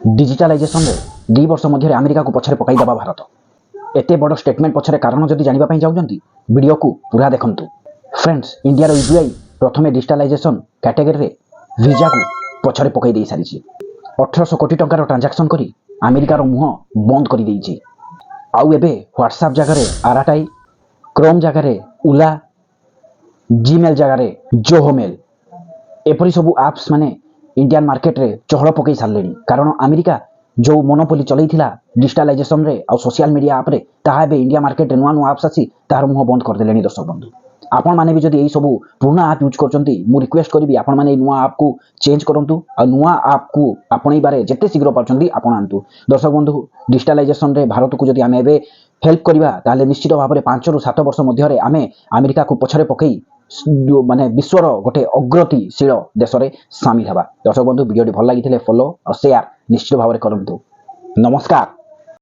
ଡିଜିଟାଲାଇଜେସନରେ 2 ବର୍ଷ ମଧ୍ୟରେ ଆମେରିକାକୁ ପଛରେ ପକାଇଦେବା ଭାରତ। ଏତେ ବଡ଼ ଷ୍ଟେଟମେଣ୍ଟ ପଛରେ କାରଣ ଯଦି ଜାଣିବା ପାଇଁ ଚାହୁଁଛନ୍ତି, ଭିଡ଼ିଓକୁ ପୁରା ଦେଖନ୍ତୁ। ଫ୍ରେଣ୍ଡସ୍, ଇଣ୍ଡିଆର ୟୁପିଆଇ ପ୍ରଥମେ ଡିଜିଟାଲାଇଜେସନ କ୍ୟାଟେଗୋରୀରେ ଭିଜାକୁ ପଛରେ ପକାଇ ଦେଇ ସାରିଛି। 1800 କୋଟି ଟଙ୍କାର ଟ୍ରାଞ୍ଜାକ୍ସନ୍ କରି ଆମେରିକାର ମୁହଁ ବନ୍ଦ କରିଦେଇଛି। ଆଉ ଏବେ ହ୍ୱାଟ୍ସଆପ୍ ଜାଗାରେ ଆରାଟାଇ, କ୍ରୋମ୍ ଜାଗାରେ ଉଲା, ଜିମେଲ୍ ଜାଗାରେ ଜୋହୋ ମେଲ୍, ଏପରି ସବୁ ଆପ୍ସ ମାନେ ଇଣ୍ଡିଆନ୍ ମାର୍କେଟରେ ଚହଳ ପକାଇ ସାରିଲେଣି। କାରଣ ଆମେରିକା ଯେଉଁ ମନୋପଲି ଚଲେଇଥିଲା ଡିଜିଟାଲାଇଜେସନରେ ଆଉ ସୋସିଆଲ ମିଡ଼ିଆ ଆପ୍ରେ, ତାହା ଏବେ ଇଣ୍ଡିଆ ମାର୍କେଟରେ ନୂଆ ନୂଆ ଆପ୍ସ ଆସି ତାହାର ମୁହଁ ବନ୍ଦ କରିଦେଲେଣି। ଦର୍ଶକ ବନ୍ଧୁ, ଆପଣମାନେ ବି ଯଦି ଏଇ ସବୁ ପୁରୁଣା ଆପ୍ ୟୁଜ୍ କରୁଛନ୍ତି, ମୁଁ ରିକ୍ୱେଷ୍ଟ କରିବି, ଆପଣମାନେ ଏଇ ନୂଆ ଆପ୍କୁ ଚେଞ୍ଜ କରନ୍ତୁ ଆଉ ନୂଆ ଆପ୍କୁ ଆପଣେଇବାରେ ଯେତେ ଶୀଘ୍ର ପାରୁଛନ୍ତି ଆପଣାନ୍ତୁ। ଦର୍ଶକ ବନ୍ଧୁ, ଡିଜିଟାଲାଇଜେସନରେ ଭାରତକୁ ଯଦି ଆମେ ଏବେ ହେଲ୍ପ କରିବା, ତାହେଲେ ନିଶ୍ଚିତ ଭାବରେ 5ରୁ 7 ବର୍ଷ ମଧ୍ୟରେ ଆମେ ଆମେରିକାକୁ ପଛରେ ପକାଇ ମାନେ ବିଶ୍ୱର ଗୋଟେ ଅଗ୍ରଗତିଶୀଳ ଦେଶରେ ସାମିଲ ହେବା। ଦର୍ଶକ ବନ୍ଧୁ, ଭିଡ଼ିଓଟି ଭଲ ଲାଗିଥିଲେ ଫଲୋ ଆଉ ସେୟାର ନିଶ୍ଚିତ ଭାବରେ କରନ୍ତୁ। ନମସ୍କାର।